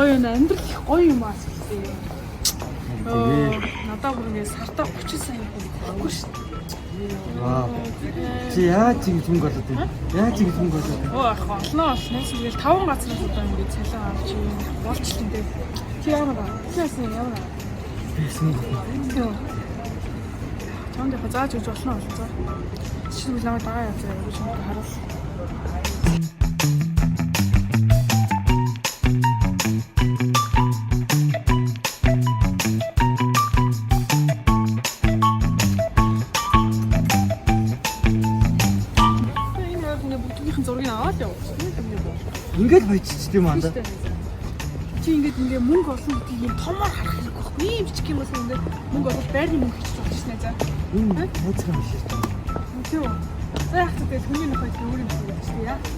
Гоё юм, амьдрал их гоё юм аа сүлдээ. Тэгээ. Надаа бүр ингэ сартаа 30 сая хүн авахгүй шүү дээ. Вау. Чи яаж ингэж мөнгө олоод байна? Яаж ингэж мөнгө олоод байна? Оо ах, олноо олно. Тэгэл таван газраас одоо ингэ цалин авч болчлоо дээ. Чи ямар аа? Чи яасан, ямар аа? Бэсэн. Тийм. Чамд яг зааж өгч болно болцоо. Чи тэгвэл намайг дагаа яваа заяа гэж чамд харуул. Энэ яг нэг бүгднийхэн зургийг аваад явуулчих. Тийм үү? Ингээд баяжчих юм аа да. Чи ингээд ингээ мөнгө олно гэдгийг юм томоор харах хэрэгтэй байхгүй. Ийм бичиг юм бол ингээд мөнгө олох байрны мөнгө хийчих болж шнэ за. Энэ найзхан биш шүү дээ. Тийм үү? За, яг ч тэгэл хүний нөхөд өөр юм шиг болж тээ яа.